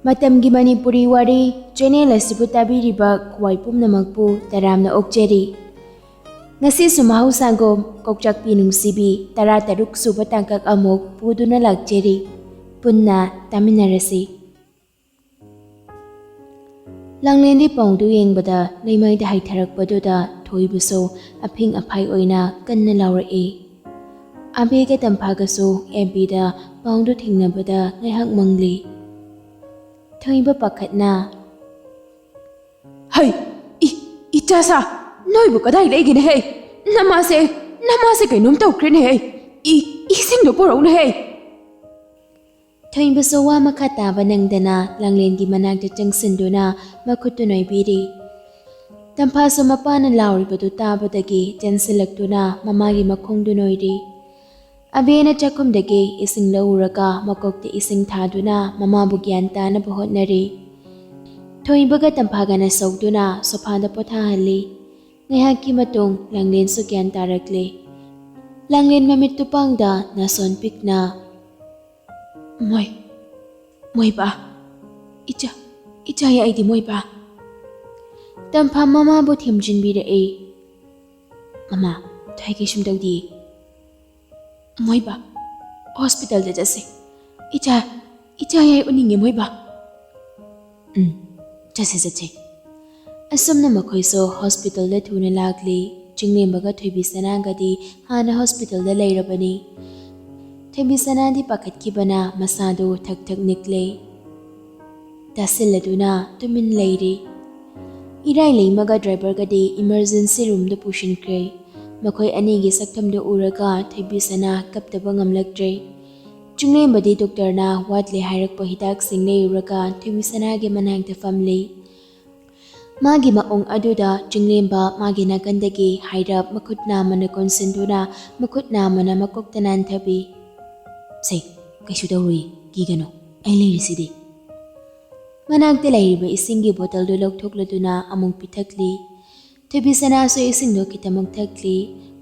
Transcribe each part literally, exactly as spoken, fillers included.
ꯃꯇꯝꯒꯤ ꯃꯅꯤꯄꯨꯔꯤ ꯋꯥꯔꯤ ꯆꯦꯅꯦꯜ ꯑꯁꯤꯕꯨ ꯇꯥꯕꯤꯔꯤꯕ ꯈ꯭ꯋꯥꯏ ꯄꯨꯝꯅꯃꯛꯄꯨ ꯇꯔꯥꯝꯅ ꯑꯣꯛꯆꯔꯤ꯫ ꯉꯁꯤꯁꯨ ꯃꯍꯧꯁꯥꯒꯨꯝ ꯀꯣꯛꯆꯥꯛꯄꯤ ꯅꯨꯡꯁꯤꯕꯤ ꯇꯔꯥꯇꯔꯨꯛ ꯁꯨꯕ ꯇꯥꯡꯀꯛ ꯑꯃꯨꯛ ꯄꯨꯗꯨꯅ ꯂꯥꯛꯆꯔꯤ꯫ ꯄꯨꯟꯅ ꯇꯥꯃꯤꯟꯅꯔꯁꯤ꯫ ꯂꯥꯡꯂꯦꯟꯗꯤ ꯄꯥꯎꯗꯨ ꯌꯦꯡꯕꯗ ꯂꯩꯃꯥꯏꯗ ꯍꯥꯏꯊꯔꯛꯄꯗꯨꯗ ꯊꯣꯏꯕꯁꯨ ꯑꯐꯤꯡ ꯑꯐꯥꯏ ꯑꯣꯏꯅ ꯀꯟꯅ ꯂꯥꯎꯔꯛꯏ꯫ ꯑꯕꯦꯒ ꯇꯝꯐꯥꯒꯁꯨ ꯑꯦꯐ ꯕꯤꯗ ꯄꯥꯎꯗꯨ ꯊꯦꯡꯅꯕꯗ ꯉꯥꯏꯍꯥꯛ ꯃꯪꯂꯤ꯫ ꯊꯣꯏꯕ ꯄꯥꯈꯠꯅ, "ꯍꯩ, ꯏ, ꯏꯆꯥꯁꯥ, ꯅꯣꯏꯕꯨ ꯀꯗꯥꯏ ꯂꯩꯒꯦꯅꯦꯍꯦ? ꯅꯃꯥꯁꯦ, ꯅꯃꯥꯁꯦ ꯀꯩꯅꯣꯝ ꯇꯧꯈ꯭ꯔꯦꯅꯦꯍꯦ꯫ ꯏ, ꯏꯁꯤꯡꯗꯣ ꯄꯨꯔꯛꯎꯅꯦꯍꯦ!" ꯊꯣꯏꯕꯁꯨ ꯋꯥ ꯃꯈꯥ ꯇꯥꯕ ꯅꯪꯗꯅ ꯂꯥꯡꯂꯦꯟꯒꯤ ꯃꯅꯥꯛꯇ ꯆꯪꯁꯤꯟꯗꯨꯅ ꯃꯈꯨꯠꯇꯨ ꯅꯣꯏꯕꯤꯔꯤ꯫ ꯇꯝꯐꯥꯁꯨ ꯃꯄꯥꯅ ꯂꯥꯎꯔꯤꯕꯗꯨ ꯇꯥꯕꯗꯒꯤ ꯆꯦꯟꯁꯤꯜꯂꯛꯇꯨꯅ ꯃꯃꯥꯒꯤ ꯃꯈꯣꯡꯗꯨ ꯅꯣꯏꯔꯤ꯫ ꯑꯕꯦꯅ ꯆꯥꯛꯈꯨꯝꯗꯒꯤ ꯏꯁꯤꯡ ꯂꯧꯔꯒ ꯃꯀꯣꯛꯇ ꯏꯁꯤꯡ ꯊꯥꯗꯨꯅ ꯃꯃꯥꯕꯨ ꯒ꯭ꯌꯥꯟ ꯇꯥꯅꯕ ꯍꯣꯠꯅꯔꯤ꯫ ꯊꯣꯏꯕꯒ ꯇꯝꯐꯥꯒꯅ ꯁꯧꯗꯨꯅ ꯁꯣꯐꯥꯗ ꯄꯣꯊꯥꯍꯜꯂꯤ꯫ ꯉꯥꯏꯍꯥꯛꯀꯤ ꯃꯇꯨꯡ ꯂꯥꯡꯂꯦꯟꯁꯨ ꯒ꯭ꯌꯥꯟ ꯇꯥꯔꯛꯂꯦ꯫ ꯂꯥꯡꯂꯦꯟ ꯃꯃꯤꯠꯇꯨ ꯄꯥꯡꯗ ꯅꯥꯁꯣꯟ ꯄꯤꯛꯅ, "ꯃꯣꯏ, ꯃꯣꯏꯕꯥ, ꯏꯆꯥ, ꯏꯆꯥ ꯌꯥꯏꯗꯤ ꯃꯣꯏꯕꯥ?" ꯇꯝꯐꯥ ꯃꯃꯥꯕꯨ ꯊꯦꯝꯖꯤꯟꯕꯤꯔꯛꯏ꯫ "ꯃꯃꯥ, ꯊꯣꯏ ꯀꯩꯁꯨꯝ ꯇꯧꯗꯤꯌꯦ꯫ ꯃꯣꯏꯕꯥ, ꯍꯣꯁꯄꯤꯇꯥꯜꯗ ꯆꯠꯁꯦ꯫ ꯏꯆꯥ, ꯏꯆꯥ ꯌꯥꯏ ꯎꯅꯤꯡꯉꯦ ꯃꯣꯏꯕꯥ꯫" "ꯎꯝ, ꯆꯠꯁꯦ, ꯆꯠꯁꯦ꯫" ꯑꯁꯨꯝꯅ ꯃꯈꯣꯏꯁꯨ ꯍꯣꯁꯄꯤꯇꯥꯜꯗ ꯊꯨꯅ ꯂꯥꯛꯂꯤ꯫ ꯆꯤꯡꯂꯦꯝꯕꯒ ꯊꯣꯏꯕꯤ ꯁꯅꯥꯒꯗꯤ ꯍꯥꯟꯅ ꯍꯣꯁꯄꯤꯇꯥꯜꯗ ꯂꯩꯔꯕꯅꯤ꯫ ꯊꯣꯏꯕꯤ ꯁꯅꯥꯗꯤ ꯄꯥꯈꯠꯈꯤꯕꯅ ꯃꯁꯥꯗꯨ ꯊꯛ ꯊꯛ ꯅꯤꯛꯂꯦ꯫ ꯇꯥꯁꯤꯜꯂꯗꯨꯅ ꯇꯨꯃꯤꯟ ꯂꯩꯔꯤ꯫ ꯏꯔꯥꯏ ꯂꯩꯃꯒ ꯗ꯭ꯔꯥꯏꯚꯔꯒꯗꯤ ꯏꯃꯔꯖꯦꯟꯁꯤ ꯔꯨꯝꯗ ꯄꯨꯁꯤꯟꯈ꯭ꯔꯦ꯫ ꯃꯈꯣꯏ ꯑꯅꯤꯒꯤ ꯁꯛꯇꯝꯗꯨ ꯎꯔꯒ ꯊꯣꯏꯕꯤ ꯁꯅꯥ ꯀꯞꯇꯕ ꯉꯝꯂꯛꯇ꯭ꯔꯦ꯫ ꯆꯤꯡꯂꯦꯝꯕꯗꯤ ꯗꯣꯛꯇꯔꯅ ꯋꯥꯠꯂꯦ ꯍꯥꯏꯔꯛꯄ ꯍꯤꯗꯥꯛꯁꯤꯡ ꯂꯩꯔꯨꯔꯒ ꯊꯣꯏꯕꯤ ꯁꯅꯥꯒꯤ ꯃꯅꯥꯛꯇ ꯐꯝꯂꯤ꯫ ꯃꯥꯒꯤ ꯃꯑꯣꯡ ꯑꯗꯨꯗ ꯆꯤꯡꯂꯦꯝꯕ ꯃꯥꯒꯤ ꯅꯥꯀꯟꯗꯒꯤ ꯍꯥꯏꯔꯞ ꯃꯈꯨꯠ ꯅꯥꯝꯃꯅ ꯀꯣꯟꯁꯤꯟꯗꯨꯅ ꯃꯈꯨꯠ ꯅꯥꯝꯃꯅ ꯃꯀꯣꯛꯇ ꯅꯥꯟꯊꯕꯤ꯫ "ꯁꯦ, ꯀꯩꯁꯨ ꯇꯧꯔꯣꯏ, ꯀꯤꯒꯅꯨ, ꯑꯩ ꯂꯩꯔꯤꯁꯤꯗꯤ꯫" ꯃꯅꯥꯛꯇ ꯂꯩꯔꯤꯕ ꯏꯁꯤꯡꯒꯤ ꯕꯣꯇꯜꯗꯨ ꯂꯧꯊꯣꯛꯂꯗꯨꯅ ꯑꯃꯨꯛ ꯄꯤꯊꯛꯂꯤ꯫ ꯊꯣꯏꯕꯤ ꯁꯅꯥꯁꯨ ꯏꯁꯤꯡꯗꯨ ꯈꯤꯇꯃꯛ ꯊꯛꯂꯤ꯫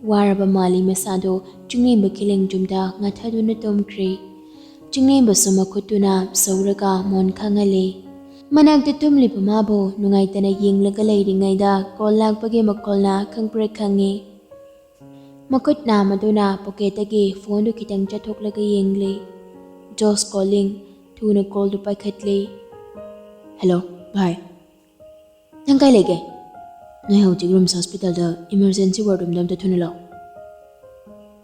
ꯋꯥꯔꯕ ꯃꯥꯜꯂꯤ ꯃꯁꯥꯗꯨ ꯆꯤꯡꯂꯦꯝꯕꯒꯤ ꯂꯦꯡꯖꯨꯝꯗ ꯉꯥꯊꯗꯨꯅ ꯇꯨꯝꯈ꯭ꯔꯦ꯫ ꯆꯤꯡꯂꯦꯝꯕꯁꯨ ꯃꯈꯨꯠꯇꯨꯅ ꯁꯧꯔꯒ ꯃꯣꯟ ꯈꯪꯍꯜꯂꯤ꯫ ꯃꯅꯥꯛꯇ ꯇꯨꯝꯂꯤꯕ ꯃꯥꯕꯨ ꯅꯨꯡꯉꯥꯏꯇꯅ ꯌꯦꯡꯂꯒ ꯂꯩꯔꯤꯉꯩꯗ ꯀꯣꯜ ꯂꯥꯛꯄꯒꯤ ꯃꯈꯣꯜꯅ ꯈꯪꯄ꯭ꯔꯦꯛ ꯈꯪꯉꯤ꯫ ꯃꯈꯨꯠ ꯅꯥꯝꯃꯗꯨꯅ ꯄꯣꯀꯦꯠꯇꯒꯤ ꯐꯣꯟꯗꯨ ꯈꯤꯇꯪ ꯆꯠꯊꯣꯛꯂꯒ ꯌꯦꯡꯂꯤ꯫ "José calling." ꯊꯨꯅ ꯀꯣꯜꯗꯨ ꯄꯥꯏꯈꯠꯂꯤ꯫ "ꯍꯦꯜꯂꯣ, ꯚꯥꯏ꯫ ꯅꯪ ꯀꯥꯏ ꯂꯩꯒꯦ? ꯅꯣꯏ ꯍꯧꯖꯤꯛ ꯔꯤꯝꯁ ꯍꯣꯁꯄꯤꯇꯥꯜꯗ ꯏꯃꯔꯖꯦꯟꯁꯤ ꯋꯥꯔꯗ ꯔꯨꯝꯗ ꯑꯝꯇ ꯊꯨꯅ ꯂꯥꯛꯑꯣ꯫"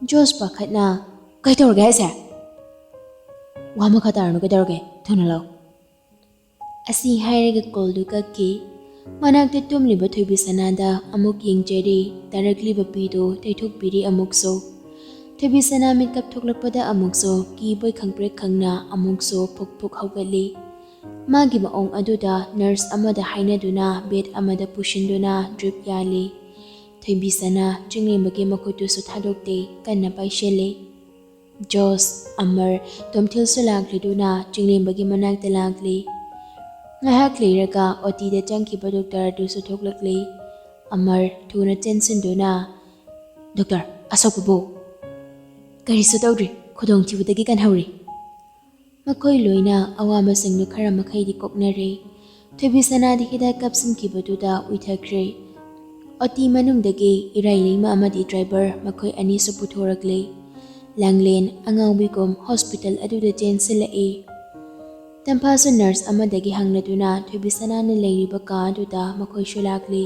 ꯖꯣꯁ ꯄꯥꯈꯠꯅ, "ꯀꯩ ꯇꯧꯔꯒꯦ ꯍꯥꯏꯁꯦ?" "ꯋꯥ ꯃꯈꯥ ꯇꯥꯔꯅꯨ, ꯀꯩꯗꯧꯔꯒꯦ? ꯊꯨꯅ ꯂꯥꯛꯑꯣ꯫" ꯑꯁꯤ ꯍꯥꯏꯔꯒ ꯀꯣꯜꯗꯨ ꯀꯛꯈꯤ꯫ ꯃꯅꯥꯛꯇ ꯇꯨꯝꯂꯤꯕ ꯊꯣꯏꯕꯤꯁꯅꯥꯗ ꯑꯃꯨꯛ ꯌꯦꯡꯖꯔꯤ꯫ ꯇꯥꯔꯛꯂꯤꯕ ꯄꯤꯗꯨ ꯇꯩꯊꯣꯛꯄꯤꯔꯤ ꯑꯃꯨꯛꯁꯨ꯫ ꯊꯣꯏꯕꯤꯁꯅꯥ ꯃꯤꯠꯀꯞ ꯊꯣꯛꯂꯛꯄꯗ ꯑꯃꯨꯛꯁꯨ ꯀꯤꯕꯣꯏ ꯈꯪꯄ꯭ꯔꯦꯛ ꯈꯪꯅ ꯑꯃꯨꯛꯁꯨ ꯐꯨꯛ ꯐꯨꯛ ꯍꯧꯒꯠꯂꯤ꯫ ꯃꯥꯒꯤ ꯃꯑꯣꯡ ꯑꯗꯨꯗ ꯅꯔꯁ ꯑꯃꯗ ꯍꯥꯏꯅꯗꯨꯅ ꯕꯦꯗ ꯑꯃꯗ ꯄꯨꯁꯤꯟꯗꯨꯅ ꯗ꯭ꯔꯤꯞ ꯌꯥꯜꯂꯤ꯫ ꯊꯣꯏꯕꯤꯁꯅꯥ ꯆꯤꯡꯂꯦꯝꯕꯒꯤ ꯃꯈꯨꯠꯇꯨꯁꯨ ꯊꯥꯗꯣꯛꯇꯦ, ꯀꯟꯅ ꯄꯥꯏꯁꯤꯜꯂꯤ꯫ ꯖꯣꯁ, ꯑꯃꯔ, ꯇꯣꯝꯊꯤꯜꯁꯨ ꯂꯥꯛꯂꯗꯨꯅ ꯆꯤꯡꯂꯦꯝꯕꯒꯤ ꯃꯅꯥꯛꯇ ꯂꯥꯛꯂꯤ꯫ ꯉꯥꯏꯍꯥꯛ ꯂꯩꯔꯒ ꯑꯣꯇꯤꯗ ꯆꯪꯈꯤꯕ ꯗꯣꯛꯇꯔ ꯑꯗꯨꯁꯨ ꯊꯣꯛꯂꯛꯂꯤ꯫ ꯑꯃꯔ ꯊꯨꯅ ꯆꯦꯟꯁꯤꯟꯗꯨꯅ, "ꯗꯣꯛꯇꯔ, ꯑꯁꯣꯛꯄꯕꯨ?" "ꯀꯔꯤꯁꯨ ꯇꯧꯗ꯭ꯔꯤ, ꯈꯨꯗꯣꯡꯊꯤꯕꯗꯒꯤ ꯀꯟꯍꯧꯔꯤ꯫" ꯃꯈꯣꯏ ꯂꯣꯏꯅ ꯑꯋꯥꯕꯁꯤꯡꯗꯨ ꯈꯔ ꯃꯈꯩꯗꯤ ꯀꯣꯛꯅꯔꯦ꯫ ꯊꯣꯏꯕꯤꯁꯅꯥꯗꯤ ꯍꯤꯗꯥꯛ ꯀꯥꯞꯁꯤꯟꯈꯤꯕꯗꯨꯗ ꯎꯏꯊꯈ꯭ꯔꯦ꯫ ꯑꯣꯇꯤ ꯃꯅꯨꯡꯗꯒꯤ ꯏꯔꯥꯏꯂꯩꯃ ꯑꯃꯗꯤ ꯗ꯭ꯔꯥꯏꯚꯔ ꯃꯈꯣꯏ ꯑꯅꯤꯁꯨ ꯄꯨꯊꯣꯔꯛꯂꯦ꯫ ꯂꯥꯡꯂꯦꯟ ꯑꯉꯥꯎꯕꯤꯒꯨꯝ ꯍꯣꯁꯄꯤꯇꯥꯜ ꯑꯗꯨꯗ ꯆꯦꯟꯁꯤꯜꯂꯛꯏ꯫ ꯇꯝꯐꯥꯁꯨ ꯅꯔꯁ ꯑꯃꯗꯒꯤ ꯍꯪꯂꯗꯨꯅ ꯊꯣꯏꯕꯤꯁꯅꯥꯅ ꯂꯩꯔꯤꯕ ꯀꯥ ꯑꯗꯨꯗ ꯃꯈꯣꯏꯁꯨ ꯂꯥꯛꯂꯤ꯫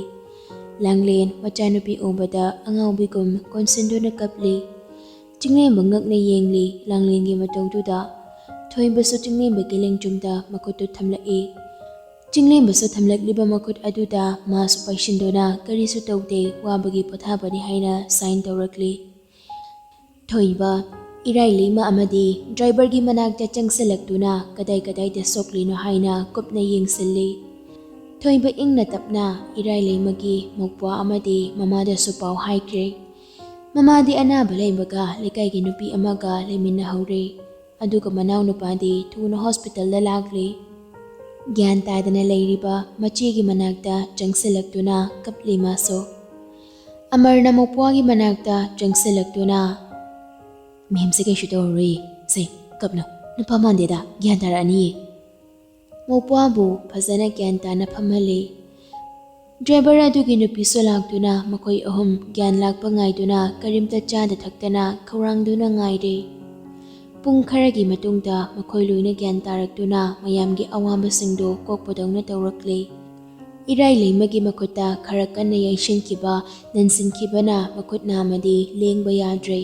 ꯂꯥꯡꯂꯦꯟ ꯃꯆꯥꯅꯨꯄꯤ ꯎꯕꯗ ꯑꯉꯥꯎꯕꯤꯒꯨꯝ ꯀꯣꯟꯁꯤꯟꯗꯨꯅ ꯀꯞꯂꯤ꯫ ꯆꯤꯡꯂꯦꯝꯕ ꯉꯛꯅ ꯌꯦꯡꯂꯤ ꯂꯥꯡꯂꯦꯟꯒꯤ ꯃꯇꯧꯗꯨꯗ꯫ ꯊꯣꯏꯕꯁꯨ ꯆꯤꯡꯂꯦꯝꯕꯒꯤ ꯂꯦꯡꯖꯨꯝꯗ ꯃꯈꯨꯠꯇꯨ ꯊꯝꯂꯛꯏ꯫ ꯆꯤꯡꯂꯦꯝꯕꯁꯨ ꯊꯝꯂꯛꯂꯤꯕ ꯃꯈꯨꯠ ꯑꯗꯨꯗ ꯃꯥꯁꯨ ꯄꯥꯏꯁꯤꯟꯗꯨꯅ ꯀꯔꯤꯁꯨ ꯇꯧꯗꯦ, ꯋꯥꯕꯒꯤ ꯄꯣꯊꯥꯕꯅꯤ ꯍꯥꯏꯅ ꯁꯥꯏꯟ ꯇꯧꯔꯛꯂꯤ꯫ ꯊꯣꯏꯕ, ꯏꯔꯥꯏꯂꯩꯃ ꯑꯃꯗꯤ ꯗ꯭ꯔꯥꯏꯚꯔꯒꯤ ꯃꯅꯥꯛꯇ ꯆꯪꯁꯤꯜꯂꯛꯇꯨꯅ ꯀꯗꯥꯏ ꯀꯗꯥꯏꯗ ꯁꯣꯛꯂꯤꯅꯣ ꯍꯥꯏꯅ ꯀꯨꯞꯅ ꯌꯦꯡꯁꯤꯜꯂꯤ꯫ ꯊꯣꯏꯕ ꯏꯪꯅ ꯇꯞꯅ ꯏꯔꯥꯏꯂꯩꯃꯒꯤ ꯃꯧꯄ꯭ꯋꯥ ꯑꯃꯗꯤ ꯃꯃꯥꯗꯁꯨ ꯄꯥꯎ ꯍꯥꯏꯈ꯭ꯔꯦ꯫ ꯃꯃꯥꯗꯤ ꯑꯅꯥꯕ ꯂꯩꯕꯒ ꯂꯩꯀꯥꯏꯒꯤ ꯅꯨꯄꯤ ꯑꯃꯒ ꯂꯩꯃꯤꯟꯅꯍꯧꯔꯦ꯫ ꯑꯗꯨꯒ ꯃꯅꯥꯎꯅꯨꯄꯥꯗꯤ ꯊꯨꯅ ꯍꯣꯁꯄꯤꯇꯥꯜꯗ ꯂꯥꯛꯂꯦ꯫ ꯒ꯭ꯌꯥꯟ ꯇꯥꯗꯅ ꯂꯩꯔꯤꯕ ꯃꯆꯦꯒꯤ ꯃꯅꯥꯛꯇ ꯆꯪꯁꯤꯜꯂꯛꯇꯨꯅ ꯀꯞꯂꯤ ꯃꯥꯁꯨ꯫ ꯑꯃꯔꯅ ꯃꯧꯄ꯭ꯋꯥꯒꯤ ꯃꯅꯥꯛꯇ ꯆꯪꯁꯤꯜꯂꯛꯇꯨꯅ, "ꯃꯦꯝꯁꯦ ꯀꯩꯁꯨ ꯇꯧꯔꯔꯣꯏꯌꯦ, ꯁꯦ, ꯀꯞꯅꯨ꯫ ꯅꯨꯄꯥ ꯃꯥꯟꯗꯦꯗ, ꯒ꯭ꯌꯥꯟ ꯇꯥꯔꯛꯑꯅꯤꯌꯦ꯫ ꯃꯧꯄ꯭ꯋꯥꯕꯨ ꯐꯖꯅ ꯒ꯭ꯌꯥꯟ ꯇꯥꯅ ꯐꯝꯍꯜꯂꯤ꯫ ꯗ꯭ꯔꯥꯏꯚꯔ ꯑꯗꯨꯒꯤ ꯅꯨꯄꯤꯁꯨ ꯂꯥꯛꯇꯨꯅ ꯃꯈꯣꯏ ꯑꯍꯨꯝ ꯒ꯭ꯌꯥꯟ ꯂꯥꯛꯄ ꯉꯥꯏꯗꯨꯅ ꯀꯔꯤꯝꯇ ꯆꯥꯗ ꯊꯛꯇꯅ ꯈꯧꯔꯥꯡꯗꯨꯅ ꯉꯥꯏꯔꯦ꯫ ꯄꯨꯡ ꯈꯔꯒꯤ ꯃꯇꯨꯡꯗ ꯃꯈꯣꯏ ꯂꯣꯏꯅ ꯒ꯭ꯌꯥꯟ ꯇꯥꯔꯛꯇꯨꯅ ꯃꯌꯥꯝꯒꯤ ꯑꯋꯥꯕꯁꯤꯡꯗꯨ ꯀꯣꯛꯄꯗꯧꯅ ꯇꯧꯔꯛꯂꯦ꯫ ꯏꯔꯥꯏ ꯂꯩꯃꯒꯤ ꯃꯈꯨꯠꯇ ꯈꯔ ꯀꯟꯅ ꯌꯩꯁꯤꯟꯈꯤꯕ, ꯅꯟꯁꯤꯟꯈꯤꯕꯅ ꯃꯈꯨꯠ ꯅꯥꯝꯃꯗꯤ ꯂꯦꯡꯕ ꯌꯥꯗ꯭ꯔꯦ꯫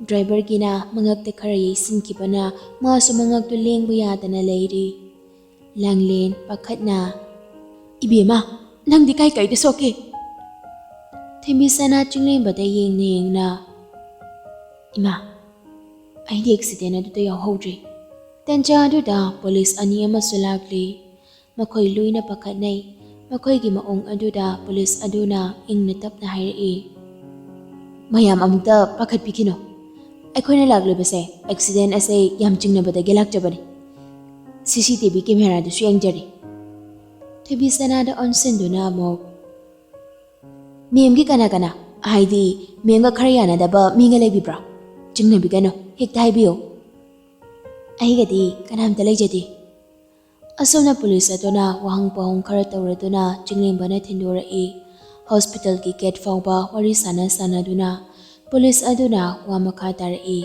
ꯗ꯭ꯔꯥꯏꯚꯔꯒꯤꯅ ꯃꯉꯛꯇ ꯈꯔ ꯌꯩꯁꯤꯟꯈꯤꯕꯅ ꯃꯥꯁꯨ ꯃꯉꯛꯇꯨ ꯂꯦꯡꯕ ꯌꯥꯗꯅ ꯂꯩꯔꯤ꯫ ꯂꯥꯡꯂꯦꯟ ꯄꯥꯈꯠꯅ, "ꯏꯕꯦꯝꯃ, ꯅꯪꯗꯤ ꯀꯥꯏ ꯀꯥꯏꯗ ꯁꯣꯛꯀꯦ?" ꯊꯣꯏꯕꯤꯁꯅꯥ ꯆꯤꯡꯂꯦꯝꯕꯗ ꯌꯦꯡꯅ ꯌꯦꯡꯅ, "ꯏꯃꯥ, ꯑꯩꯗꯤ ꯑꯦꯛꯁꯤꯗꯦꯟ ꯑꯗꯨꯗ ꯌꯥꯎꯍꯧꯗ꯭ꯔꯦ꯫" ꯇꯟꯖꯥ ꯑꯗꯨꯗ ꯄꯨꯂꯤꯁ ꯑꯅꯤ ꯑꯃꯁꯨ ꯂꯥꯛꯂꯤ꯫ ꯃꯈꯣꯏ ꯂꯣꯏꯅ ꯄꯥꯈꯠꯅꯩ꯫ ꯃꯈꯣꯏꯒꯤ ꯃꯑꯣꯡ ꯑꯗꯨꯗ ꯄꯨꯂꯤꯁ ꯑꯗꯨꯅ ꯏꯪꯅ ꯇꯞꯅ ꯍꯥꯏꯔꯛꯏ, "ꯃꯌꯥꯝ ꯑꯃꯨꯛꯇ ꯄꯥꯈꯠꯄꯤꯈꯤꯅꯨ꯫ ꯑꯩꯈꯣꯏꯅ ꯂꯥꯛꯂꯤꯕꯁꯦ ꯑꯦꯛꯁꯤꯗꯦꯟ ꯑꯁꯦ ꯌꯥꯝ ꯆꯤꯡꯅꯕꯗꯒꯤ ꯂꯥꯛꯆꯕꯅꯤ꯫ ꯁꯤ ꯁꯤ ꯇꯤ ꯚꯤ ꯀꯦꯃꯦꯔꯥꯗꯨꯁꯨ ꯌꯦꯡꯖꯔꯦ꯫" ꯊꯣꯏꯕꯤꯁꯅꯥꯗ ꯑꯣꯟꯁꯤꯟꯗꯨꯅ ꯑꯃꯨꯛ, "ꯃꯦꯝꯒꯤ ꯀꯅꯥ ꯀꯅꯥ, ꯍꯥꯏꯗꯤ ꯃꯦꯝꯒ ꯈꯔ ꯌꯥꯅꯗꯕ ꯃꯤꯒ ꯂꯩꯕꯤꯕ꯭ꯔꯥ? ꯆꯤꯡꯅꯕꯤꯒꯅꯨ, ꯍꯦꯛꯇ ꯍꯥꯏꯕꯤꯌꯨ꯫" "ꯑꯩꯒꯗꯤ ꯀꯅꯥꯝꯇ ꯂꯩꯖꯗꯦ꯫" ꯑꯁꯣꯝꯅ ꯄꯨꯂꯤꯁ ꯑꯗꯨꯅ ꯋꯥꯍꯪ ꯄꯥꯎꯍꯪ ꯈꯔ ꯇꯧꯔꯗꯨꯅ ꯆꯤꯡꯂꯦꯝꯕꯅ ꯊꯤꯟꯗꯣꯔꯛꯏ꯫ ꯍꯣꯁꯄꯤꯇꯥꯜꯒꯤ ꯒꯦꯠ ꯐꯥꯎꯕ ꯋꯥꯔꯤ ꯁꯥꯟꯅ ꯁꯥꯟꯅꯗꯨꯅ ꯄꯨꯂꯤꯁ ꯑꯗꯨꯅ ꯋꯥ ꯃꯈꯥ ꯇꯥꯔꯛꯏ,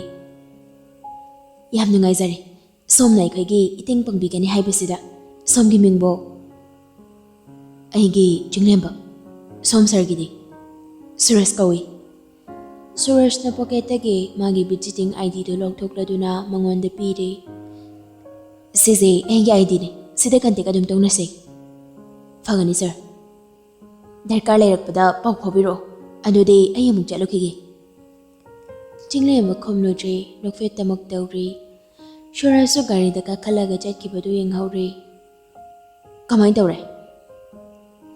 "ꯌꯥꯝ ꯅꯨꯡꯉꯥꯏꯖꯔꯦ, ꯁꯣꯝꯅ ꯑꯩꯈꯣꯏꯒꯤ ꯏꯇꯦꯡ ꯄꯥꯡꯕꯤꯒꯅꯤ ꯍꯥꯏꯕꯁꯤꯗ꯫ ꯁꯣꯝꯒꯤ ꯃꯤꯡꯕꯣ?" "ꯑꯩꯒꯤ ꯆꯤꯡꯂꯦꯝꯕ꯫" "ꯁꯣꯝ ꯁꯥꯔꯒꯤꯗꯤ?" "ꯁꯨꯔꯖ ꯀꯧꯏ꯫" ꯁꯨꯔꯖꯅ ꯄꯣꯀꯦꯠꯇꯒꯤ ꯃꯥꯒꯤ ꯚꯤꯖꯤꯇꯤꯡ ꯑꯥꯏ ꯗꯤꯗꯨ ꯂꯧꯊꯣꯛꯂꯗꯨꯅ ꯃꯉꯣꯟꯗ ꯄꯤꯔꯦ꯫ "ꯁꯤꯁꯦ ꯑꯩꯒꯤ ꯑꯥꯏ ꯗꯤꯅꯤ, ꯁꯤꯗ ꯀꯟꯇꯦꯛ ꯑꯗꯨꯝ ꯇꯧꯅꯁꯦ꯫" "ꯐꯒꯅꯤ ꯁꯥꯔ꯫ ꯗꯔꯀꯥꯔ ꯂꯩꯔꯛꯄꯗ ꯄꯥꯎ ꯐꯥꯎꯕꯤꯔꯛꯑꯣ꯫ ꯑꯗꯨꯗꯤ ꯑꯩ ꯑꯃꯨꯛ ꯆꯠꯂꯨꯈꯤꯒꯦ꯫" ꯆꯤꯡꯂꯦꯝꯕ ꯈꯨꯝꯂꯨꯗ꯭ꯔꯦ, ꯅꯣꯛꯐꯦꯠꯇꯃꯛ ꯇꯧꯔꯤ꯫ ꯁꯨꯔꯖꯁꯨ ꯒꯥꯔꯤꯗ ꯀꯥꯈꯠꯂꯒ ꯆꯠꯈꯤꯕꯗꯨ ꯌꯦꯡꯍꯧꯔꯦ꯫ "ꯀꯃꯥꯏꯅ ꯇꯧꯔꯦ?"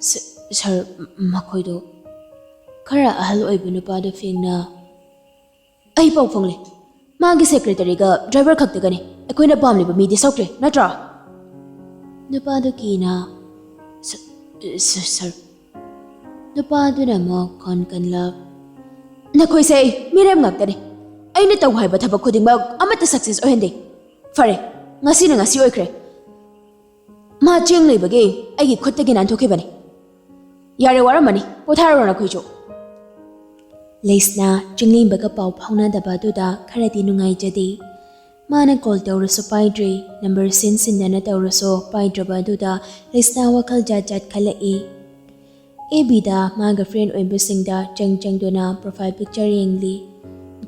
"ꯁ-, ꯁꯥꯔ, ꯃꯈꯣꯏꯗꯣ꯫" ꯈꯔ ꯑꯍꯜ ꯑꯣꯏꯕ ꯅꯨꯄꯥꯗꯨ ꯐꯦꯡꯅ, "ꯑꯩ ꯄꯥꯎ ꯐꯪꯂꯦ꯫ ꯃꯥꯒꯤ ꯁꯦꯀ꯭ꯔꯦꯇꯔꯤꯒ ꯗ꯭ꯔꯥꯏꯚꯔ ꯈꯛꯇꯒꯅꯤ꯫ ꯑꯩꯈꯣꯏꯅ ꯄꯥꯝꯂꯤꯕ ꯃꯤꯗꯤ ꯁꯣꯛꯇ꯭ꯔꯦ, ꯅꯠꯇ꯭ꯔꯥ?" ꯅꯨꯄꯥꯗꯨ ꯀꯤꯅ, "ꯁ-, ꯁ-, ꯁꯥꯔ꯫" ꯅꯨꯄꯥꯗꯨꯅ ꯑꯃꯨꯛ ꯈꯣꯟ ꯀꯟꯂꯞ, "ꯅꯈꯣꯏꯁꯦ ꯃꯤꯔꯦꯝ ꯉꯥꯛꯇꯅꯤ꯫ ꯑꯩꯅ ꯇꯧ ꯍꯥꯏꯕ ꯊꯕꯛ ꯈꯨꯗꯤꯡꯃꯛ ꯑꯃꯠꯇ ꯁꯛꯁꯦꯁ ꯑꯣꯏꯍꯟꯗꯦ꯫ ꯐꯔꯦ, ꯉꯁꯤꯅ ꯉꯁꯤ ꯑꯣꯏꯈ꯭ꯔꯦ꯫ ꯃꯥ ꯆꯦꯡ ꯂꯩꯕꯒꯤ ꯑꯩꯒꯤ ꯈꯨꯠꯇꯒꯤ ꯅꯥꯟꯊꯣꯛꯈꯤꯕꯅꯤ꯫ ꯌꯥꯔꯦ, ꯋꯥꯔꯝꯃꯅꯤ, ꯄꯣꯊꯥꯔꯨꯔꯣ ꯅꯈꯣꯏꯁꯨ꯫ ꯂꯩꯁꯅꯥ ꯆꯤꯡꯂꯦꯝꯕꯒ ꯄꯥꯎ ꯐꯥꯎꯅꯗꯕ ꯑꯗꯨꯗ ꯈꯔꯗꯤ ꯅꯨꯡꯉꯥꯏꯖꯗꯦ꯫ ꯃꯥꯅ ꯀꯣꯜ ꯇꯧꯔꯁꯨ ꯄꯥꯏꯗ꯭ꯔꯦ, ꯅꯝꯕꯔ ꯁꯤꯟ ꯁꯤꯟꯗꯅ ꯇꯧꯔꯁꯨ ꯄꯥꯏꯗ꯭ꯔꯕ ꯑꯗꯨꯗ ꯂꯩꯁꯅꯥ ꯋꯥꯈꯜ ꯖꯥꯠ ꯖꯥꯠ ꯈꯜꯂꯛꯏ꯫ ꯑꯦꯐ ꯕꯤꯗ ꯃꯥꯒ ꯐ꯭ꯔꯦꯟ ꯑꯣꯏꯕꯁꯤꯡꯗ ꯆꯪ ꯆꯪꯗꯨꯅ ꯄ꯭ꯔꯣꯐꯥꯏꯜ ꯄꯤꯛꯆꯔ ꯌꯦꯡꯂꯤ꯫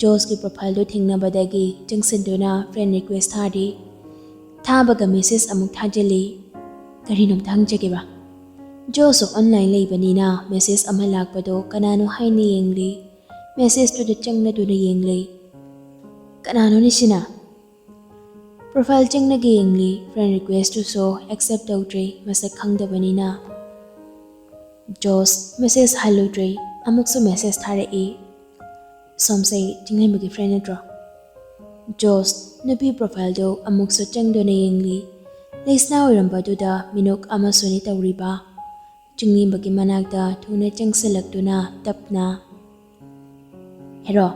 ꯖꯣꯁꯀꯤ ꯄ꯭ꯔꯣꯐꯥꯏꯜꯗꯨ ꯊꯦꯡꯅꯕꯗꯒꯤ ꯆꯪꯁꯤꯟꯗꯨꯅ ꯐ꯭ꯔꯦꯟ ꯔꯤꯀ꯭ꯋꯦꯁ ꯊꯥꯔꯤ꯫ ꯊꯥꯕꯒ ꯃꯦꯁꯦꯖ ꯑꯃꯨꯛ ꯊꯥꯖꯤꯜꯂꯤ꯫ ꯀꯔꯤꯅꯣꯝꯇ ꯍꯪꯖꯒꯦꯕ꯫ ꯖꯣꯁꯁꯨ ꯑꯣꯟꯂꯥꯏꯟ ꯂꯩꯕꯅꯤꯅ ꯃꯦꯁꯦꯖ ꯑꯃ ꯂꯥꯛꯄꯗꯣ ꯀꯅꯥꯅꯣ ꯍꯥꯏꯅ ꯌꯦꯡꯂꯤ꯫ ꯃꯦꯁꯦꯖꯇꯨꯗ ꯆꯪꯅꯗꯨꯅ ꯌꯦꯡꯂꯤ꯫ ꯀꯅꯥꯅꯣꯅꯦ ꯁꯤꯅ? ꯄ꯭ꯔꯣꯐꯥꯏꯜ ꯆꯪꯅꯒ ꯌꯦꯡꯂꯤ, ꯐ꯭ꯔꯦꯟ ꯔꯤꯀ꯭ꯋꯦꯁꯇꯨꯁꯨ ꯑꯦꯛꯁꯦꯞ ꯇꯧꯗ꯭ꯔꯤ, ꯃꯁꯛ ꯈꯪꯗꯕꯅꯤꯅ꯫ ꯖꯣꯁ ꯃꯦꯁꯦꯖ ꯍꯜꯂꯨꯗ꯭ꯔꯤ, ꯑꯃꯨꯛꯁꯨ ꯃꯦꯁꯦꯖ ꯊꯥꯔꯛꯏ꯫ "ꯁꯣꯝꯁꯦ ꯆꯤꯡꯂꯦꯝꯕꯒꯤ ꯐ꯭ꯔꯦꯟ ꯅꯠꯇ꯭ꯔꯣ?" ꯖꯣꯁ ꯅꯨꯄꯤ ꯄ꯭ꯔꯣꯐꯥꯏꯜꯗꯨ ꯑꯃꯨꯛꯁꯨ ꯆꯪꯗꯨꯅ ꯌꯦꯡꯂꯤ꯫ ꯂꯩꯁꯅꯥ ꯑꯣꯏꯔꯝꯕꯗꯨꯗ ꯃꯤꯅꯣꯛ ꯑꯃꯁꯨꯅꯤ ꯇꯧꯔꯤꯕ꯫ ꯆꯤꯡꯂꯦꯝꯕꯒꯤ ꯃꯅꯥꯛꯇ ꯊꯨꯅ ꯆꯪꯁꯤꯜꯂꯛꯇꯨꯅ ꯇꯞꯅ, "ꯍꯦꯔꯣ,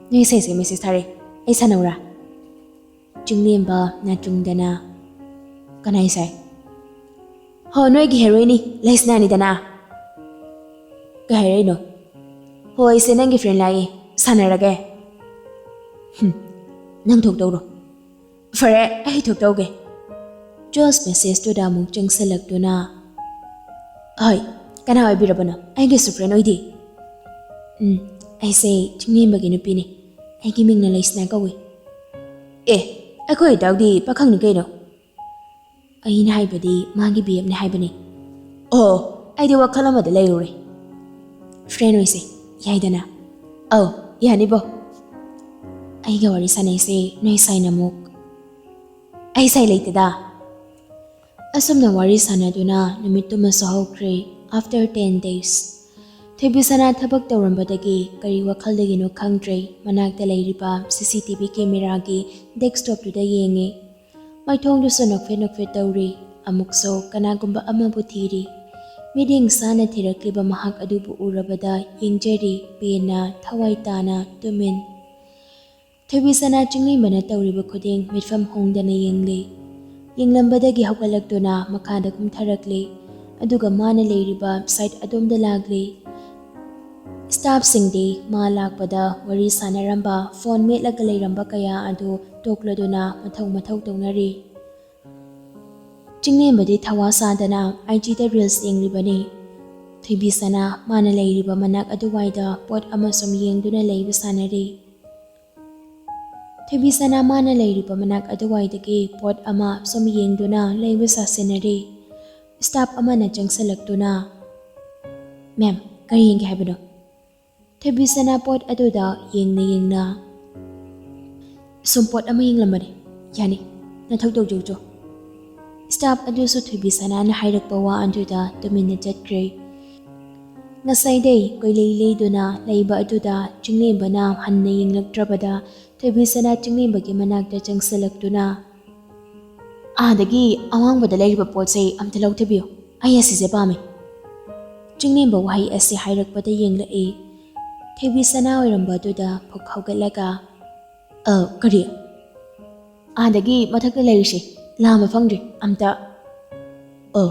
ꯅꯣꯏ ꯏꯁꯩꯁꯦ ꯃꯦꯁꯦꯖ ꯊꯥꯔꯛꯑꯦ, ꯑꯩ ꯁꯥꯟꯅꯧꯔꯥ?" ꯆꯤꯡꯂꯦꯝꯕ ꯅꯥꯆꯨꯡꯗꯅ, "ꯀꯅꯥ ꯏꯁꯩ?" "ꯍꯣ, ꯅꯣꯏꯒꯤ ꯍꯦꯔꯣꯏꯟꯅꯤ ꯂꯩꯁꯅꯥꯅꯤꯗꯅ꯫ ꯀꯩ ꯍꯥꯏꯔꯛꯏꯅꯣ?" "ꯍꯣ, ꯑꯩꯁꯦ ꯅꯪꯒꯤ ꯐ꯭ꯔꯦꯟ ꯂꯥꯛꯑꯦ, ꯁꯥꯟꯅꯔꯒꯦ꯫" "ꯍꯨꯝ, ꯅꯪ ꯊꯣꯛꯇꯧꯔꯣ꯫" "ꯐꯔꯦ, ꯑꯩ ꯊꯣꯛꯇꯧꯒꯦ꯫" ꯖꯣꯁ ꯃꯦꯁꯦꯖꯇꯨꯗ ꯑꯃꯨꯛ ꯆꯪꯁꯤꯜꯂꯛꯇꯨꯅ, "ꯍꯣꯏ, ꯀꯅꯥ ꯑꯣꯏꯕꯤꯔꯕꯅꯣ? ꯑꯩꯒꯤꯁꯨ ꯐ꯭ꯔꯦꯟ ꯑꯣꯏꯗꯦ꯫" "ꯎꯝ, ꯑꯩꯁꯦ ꯆꯤꯡꯂꯦꯝꯕꯒꯤ ꯅꯨꯄꯤꯅꯤ꯫ ꯑꯩꯒꯤ ꯃꯤꯡꯅ ꯂꯩꯁꯅꯥ ꯀꯧꯏ꯫" "ꯑꯦ, ꯑꯩꯈꯣꯏ ꯏꯇꯥꯎꯗꯤ ꯄꯥꯈꯪꯅꯤ ꯀꯩꯅꯣ꯫" "ꯑꯩꯅ ꯍꯥꯏꯕꯗꯤ ꯃꯥꯒꯤ ꯕꯤ ꯑꯦꯐꯅꯤ ꯍꯥꯏꯕꯅꯤ꯫" "ꯑꯣ, ꯑꯩꯗꯤ ꯋꯥꯈꯜ ꯑꯃꯗ ꯂꯩꯔꯨꯔꯦ꯫" "ꯐ꯭ꯔꯦꯟ ꯑꯣꯏꯁꯦ, ꯌꯥꯏꯗꯅ?" "ꯑꯧ, ꯌꯥꯅꯤꯕꯣ꯫" "ꯑꯩꯒ ꯋꯥꯔꯤ ꯁꯥꯟꯅꯩꯁꯦ ꯅꯣꯏ ꯁꯥꯏꯅ ꯑꯃꯨꯛ꯫" "ꯑꯩ ꯁꯥꯏ ꯂꯩꯇꯦꯗ꯫" ꯑꯁꯨꯝꯅ ꯋꯥꯔꯤ ꯁꯥꯟꯅꯗꯨꯅ ꯅꯨꯃꯤꯠꯇꯨꯃꯁꯨ ꯍꯧꯈ꯭ꯔꯦ꯫ After ten days, ꯊꯣꯏꯕꯤꯁꯅꯥ ꯊꯕꯛ ꯇꯧꯔꯝꯕꯗꯒꯤ ꯀꯔꯤ ꯋꯥꯈꯜꯗꯒꯤꯅꯣ ꯈꯪꯗ꯭ꯔꯦ, ꯃꯅꯥꯛꯇ ꯂꯩꯔꯤꯕ ꯁꯤ ꯁꯤ ꯇꯤ ꯚꯤ ꯀꯦꯃꯦꯔꯥꯒꯤ ꯗꯦꯁꯛꯇꯣꯞꯇꯨꯗ ꯌꯦꯡꯉꯤ꯫ ꯃꯥꯏꯊꯣꯡꯗꯨꯁꯨ ꯅꯣꯛꯐꯦꯠ ꯅꯣꯛꯐꯦꯠ ꯇꯧꯔꯤ꯫ ꯑꯃꯨꯛꯁꯨ ꯀꯅꯥꯒꯨꯝꯕ ꯑꯃꯕꯨ ꯊꯤꯔꯤ꯫ ꯃꯤꯠꯌꯦꯡ ꯁꯥꯅ ꯊꯤꯔꯛꯂꯤꯕ ꯃꯍꯥꯛ ꯑꯗꯨꯕꯨ ꯎꯔꯕꯗ ꯌꯦꯡꯖꯔꯤ, ꯄꯦꯟꯅ, ꯊꯋꯥꯏ ꯇꯥꯅ, ꯇꯨꯃꯤꯟ꯫ ꯊꯣꯏꯕꯤꯁꯅꯥ ꯆꯤꯡꯂꯦꯝꯕꯅ ꯇꯧꯔꯤꯕ ꯈꯨꯗꯤꯡ ꯃꯤꯠꯐꯝ ꯍꯣꯡꯗꯅ ꯌꯦꯡꯂꯤ꯫ ꯌꯦꯡꯂꯝꯕꯗꯒꯤ ꯍꯧꯒꯠꯂꯛꯇꯨꯅ ꯃꯈꯥꯗ ꯀꯨꯝꯊꯔꯛꯂꯤ꯫ ꯑꯗꯨꯒ ꯃꯥꯅ ꯂꯩꯔꯤꯕ ꯁꯥꯏꯠ ꯑꯗꯣꯝꯗ ꯂꯥꯛꯂꯤ꯫ ꯁ꯭ꯇꯥꯐꯁꯤꯡꯗꯤ ꯃꯥ ꯂꯥꯛꯄꯗ ꯋꯥꯔꯤ ꯁꯥꯟꯅꯔꯝꯕ, ꯐꯣꯟ ꯃꯦꯠꯂꯒ ꯂꯩꯔꯝꯕ ꯀꯌꯥ ꯑꯗꯨ ꯇꯣꯛꯂꯗꯨꯅ ꯃꯊꯧ ꯃꯊꯧ ꯇꯧꯅꯔꯤ꯫ ꯆꯤꯡꯂꯦꯝꯕꯗꯤ ꯊꯋꯥ ꯁꯥꯗꯅ ꯑꯥꯏ ꯖꯤꯗ ꯔꯤꯜꯁ ꯌꯦꯡꯂꯤꯕꯅꯤ꯫ ꯊꯣꯏꯕꯤꯁꯅꯥ ꯃꯥꯅ ꯂꯩꯔꯤꯕ ꯃꯅꯥꯛ ꯑꯗꯨꯋꯥꯏꯗ ꯄꯣꯠ ꯑꯃ ꯁꯨꯝ ꯌꯦꯡꯗꯨꯅ ꯂꯩꯕ ꯁꯥꯟꯅꯔꯤ꯫ ꯊꯣꯏꯕꯤꯁꯅꯥ ꯃꯥꯅ ꯂꯩꯔꯤꯕ ꯃꯅꯥꯛ ꯑꯗꯨꯋꯥꯏꯗꯒꯤ ꯄꯣꯠ ꯑꯃ ꯁꯨꯝ ꯌꯦꯡꯗꯨꯅ ꯂꯩꯕ ꯁꯥꯁꯤꯟꯅꯔꯤ꯫ ꯁ꯭ꯇꯥꯐ ꯑꯃꯅ ꯆꯪꯁꯤꯜꯂꯛꯇꯨꯅ, "ꯃꯦꯝ, ꯀꯔꯤ ꯌꯦꯡꯒꯦ ꯍꯥꯏꯕꯅꯣ?" ꯊꯣꯏꯕꯤꯁꯅꯥ ꯄꯣꯠ ꯑꯗꯨꯗ ꯌꯦꯡꯅ ꯌꯦꯡꯅ, "ꯁꯨꯝ ꯄꯣꯠ ꯑꯃ ꯌꯦꯡꯂꯝꯕꯅꯤ, ꯌꯥꯅꯤ, ꯅꯊꯧ ꯇꯧꯖꯧꯆꯣ꯫" ꯁ꯭ꯇꯥꯐ ꯑꯗꯨꯁꯨ ꯊꯣꯏꯕꯤꯁꯅꯥꯅ ꯍꯥꯏꯔꯛꯄ ꯋꯥ ꯑꯗꯨꯗ ꯇꯨꯃꯤꯟꯅ ꯆꯠꯈ꯭ꯔꯦ꯫ ꯉꯁꯥꯏꯗꯩ ꯀꯣꯏꯂꯩ ꯂꯩꯗꯨꯅ ꯂꯩꯕ ꯑꯗꯨꯗ ꯆꯤꯡꯂꯦꯝꯕꯅ ꯍꯟꯅ ꯌꯦꯡꯂꯛꯇ꯭ꯔꯕꯗ ꯊꯣꯏꯕꯤꯁꯅꯥ ꯆꯤꯡꯂꯦꯝꯕꯒꯤ ꯃꯅꯥꯛꯇ ꯆꯪꯁꯤꯜꯂꯛꯇꯨꯅ, "ꯑꯥꯗꯒꯤ ꯑꯋꯥꯡꯕꯗ ꯂꯩꯔꯤꯕ ꯄꯣꯠꯁꯦ ꯑꯝꯇ ꯂꯧꯊꯕꯤꯌꯨ, ꯑꯩ ꯑꯁꯤꯁꯦ ꯄꯥꯝꯃꯤ꯫" ꯆꯤꯡꯂꯦꯝꯕ ꯋꯥꯍꯩ ꯑꯁꯤ ꯍꯥꯏꯔꯛꯄꯗ ꯌꯦꯡꯂꯛꯏ꯫ ꯊꯣꯏꯕꯤꯁꯅꯥ ꯑꯣꯏꯔꯝꯕ ꯑꯗꯨꯗ ꯐꯨꯛ ꯍꯧꯒꯠꯂꯒ, "ꯑ, ꯀꯔꯤ?" "ꯑꯥꯗꯒꯤ ꯃꯊꯛꯇ ꯂꯩꯔꯤꯁꯦ ꯂꯥꯝꯕ ꯐꯪꯗ꯭ꯔꯤ, ꯑꯝꯇ꯫" "ꯑ꯫"